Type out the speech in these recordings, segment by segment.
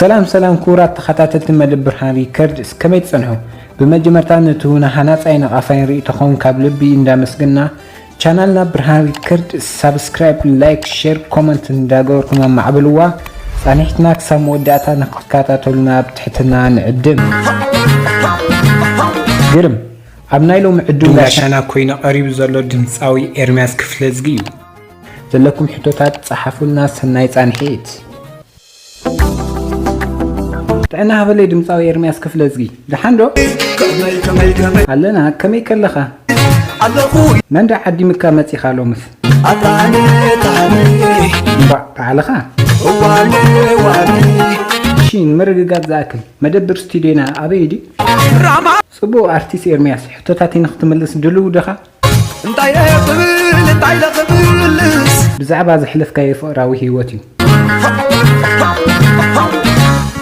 ሰላም ሰላም ክቡራት ተኸታተልቲ መደብ ብርሃን ሪከርድስ፣ ከመይ ትጸንሑ? ብመጀመርታ ነቲ ናህና ሃናጻይ ነቓፋይን ርእይቶኹም ካብ ልቢ እንዳመስገና፣ ቻናልና ብርሃን ሪከርድስ ሳብስክራይብ፣ ላይክ፣ ሼር፣ ኮመንት እንዳገበርኩም ኣማዕብልዋ። ጻኒሕትና ክሳብ መወዳእታ ንክትከታተሉና ብትሕትና ንዕድም። ግርም፣ ኣብ ናይ ሎሚ ዕዱም ጋሻና ኮይኑ ቀሪቡ ዘሎ ድምጻዊ ኤርምያስ ክፍለዝጊ እዩ። ዘለኩም ሕቶታት ጸሓፉልና። ሰናይ ጻንሒት። ጥዕና ሃበለይ ድምጻዊ ኤርምያስ ክፍለዝጊ፣ ደሓን ዶ? ኣለና፣ ከመይ ከለኻ? ኣለኹ። መን ዳ ዓዲምካ መጺኻ ሎምስ? ኣታኒ፣ ኣታኒ። እንኳዕ በዓልኻ። እዋኒ፣ እዋኒ። እሺ፣ ንምርግጋጽ ዝኣክል፣ መደብር ስቱድዮና ኣበይ ድዩ? ራማ። ጽቡቕ ኣርቲስት ኤርምያስ፣ ሕቶታተይ ንኽትምልስ ድልው ዲኻ? እንታይ ክብል፣ እንታይ ክብልስ? ብዛዕባ ዘሕለፍካዮ ፍቕራዊ ህይወት እዩ።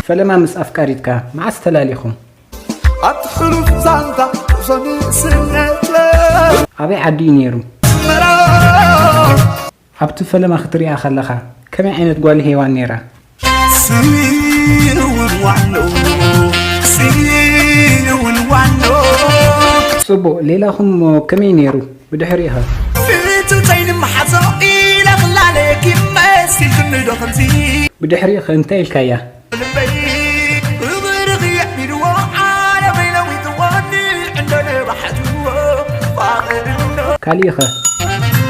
ፈለማ ምስ ኣፍቃሪትካ መዓስ ተላሊኹም? ኣብቲ ሕሉፍ ዛንታ ጉዕዞ ንእስነተይ። ኣበይ ዓዲ እዩ ነይሩ? ኣስመራ። ኣብቲ ፈለማ ክትሪኣ ከለኻ ከመይ ዓይነት ጓል ሄዋን ነይራ? ስኢኑ እውን ዋኖ፣ ስኢኑ እውን ዋኖ። ጽቡቕ፣ ሌላኹም ከመይ ነይሩ? ብድሕሪኡ ኸ? ፍትውተይ ንምሓዞ ኢለ ክላለየኪ መሲልክኒ ዶ ከምዚ? ብድሕሪኡ ኸ እንታይ ኢልካያ? ልበይ ብብርኺ የዕቢድዎ፣ ዓለመይ ለዊጥዎ፣ ንዕንዶ ነባሕትዎ፣ ፋቕር እንዶ። ካሊእ ኸ?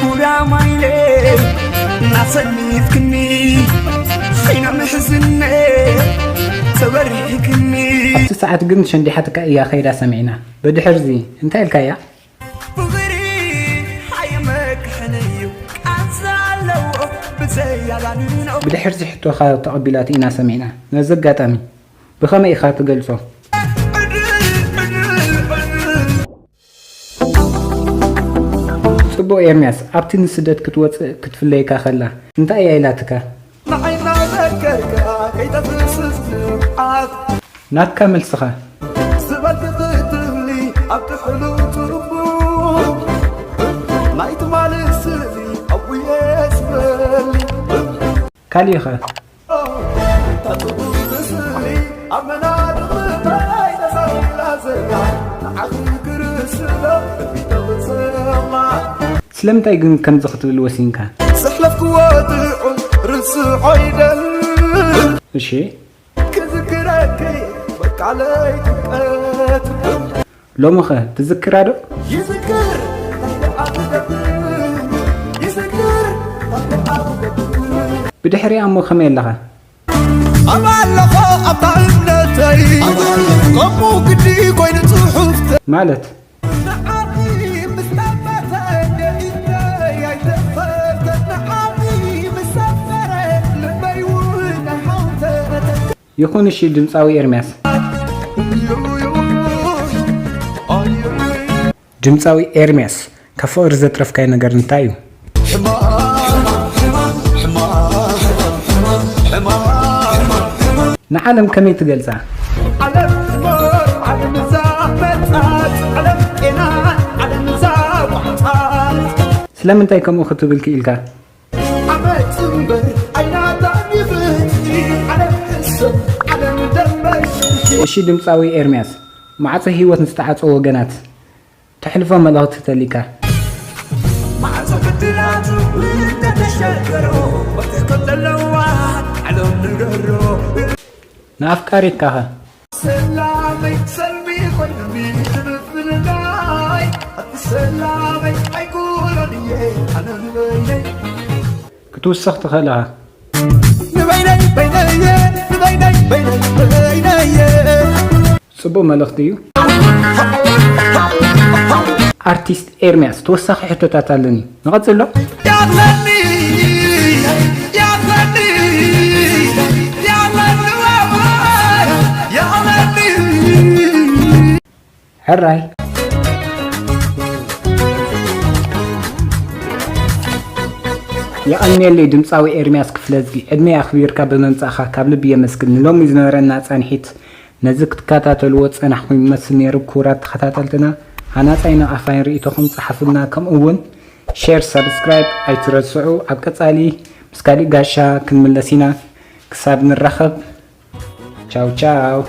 ጉዳማይለ እናሰኒፍክኒ፣ ኸይና ምሕዝነ ተበሪሕክኒ። ኣብቲ ሰዓት ግን ሸንዲሓትካ እያ ኸይዳ ሰሚዕና። ብድሕርዚ እንታይ ኢልካያ? ፍቕሪ ሓይመክሕን እዩ፣ ቃንዛ ኣለዎ ብዘይ ኣጋንኖ። ብድሕርዚ ሕቶኻ ተቐቢላቶ ኢና ሰሚዕና። ነዚ ኣጋጣሚ ብኸመይ ኢኻ ትገልጾ? ጽቡቕ ኤርምያስ፣ ኣብቲ ንስደት ክትወጽእ ክትፍለየካ ከላ እንታይ እያ ኢላትካ? ንዓይ እናዘከርካ ከይተፍስስ ንብዓት። ናትካ መልስኻ? ዝበልኪ ክትብሊ ኣብቲ ሕሉፍ ጽቡቕ ናይ ትማሊ ስእሊ ኣውየ ዝበሊ። ካሊእኸ? ስለምንታይ ግን ከምዚ ክትብል ወሲንካ? ዘሕለፍክዎ ጥዑም ርስዖ ይደል። እሺ። ክዝክረኪ በቃ ለይትቀት። ሎምኸ ትዝክራ ዶ? ይዝክር፣ ይዝክር። ብድሕሪኣ እሞ ከመይ ኣለኻ? ኣብ ኣለኹ ኣብታ እምነተይ፣ ከምኡ ግዲ ኮይኑ ጽሑፍተይ። ማለት? ንዓኺ ምስ ጠመተ ደቂተይ ኣይተፈተ፣ ንዓኺ ምስ ሰፈረ ልበይ እውን ኣይሓውተተ። ይኹን እሺ ድምጻዊ ኤርምያስ። ድምጻዊ ኤርምያስ፣ ካብ ፍቕሪ ዘትረፍካዮ ነገር እንታይ እዩ? ንዓለም ከመይ ትገልጻ? ስለምንታይ ከምኡ ክትብል ክኢልካ? ዓመት እምበር ኣይናታን ይፍትሒ ዓለም ሕሰብ ዓለም ደመሽ። እሺ ድምጻዊ ኤርምያስ፣ ማዕጾ ህይወት ንዝተዓጸወ ወገናት ተሕልፎ መልእኽቲ ተሊካ? ማዕጾ ዕድላቱ እንተተሸገሮ፣ መፍትሒ ከም ዘለዋ ዓለም ንገሮ። ንኣፍቃሪትካኸ? ሰላመይ ሰልሚ ኮይኑኒ ንምፍልላይ፣ ኣቲ ሰላመይ ኣይኩሎን እየ ኣነ ንበይነይ። ክትውስኽ ትኽእል ኢኻ። ንበይነይ በይነየ፣ ንበይነይ በይነይ በይነየ። ጽቡቕ መልእኽቲ እዩ። ኣርቲስት ኤርምያስ፣ ተወሳኺ ሕቶታት ኣለኒ። ንቐጽሎ? ያለኒ፣ ያለኒ፣ ያለኒ፣ ያለኒ። ሕራይ። የቐንየለይ ድምጻዊ ኤርምያስ ክፍለዝጊ፣ ዕድመይ ኣኽቢርካ ብምምጻእኻ ካብ ልቢ የመስግን። ንሎሚ ዝነበረና ጻንሒት ነዚ ክትከታተልዎ ዝጸናሕኩም ይመስል ነይሩ። ክቡራት ተኸታተልትና፣ ሃናጻይ ነቓፋይን ርእይቶኹም ጸሓፉልና፣ ከምኡ እውን ሼር፣ ሳብስክራይብ ኣይትረስዑ። ኣብ ቀጻሊ ምስ ካሊእ ጋሻ ክንምለስ ኢና። ክሳብ ንራኸብ። ቻው ቻው።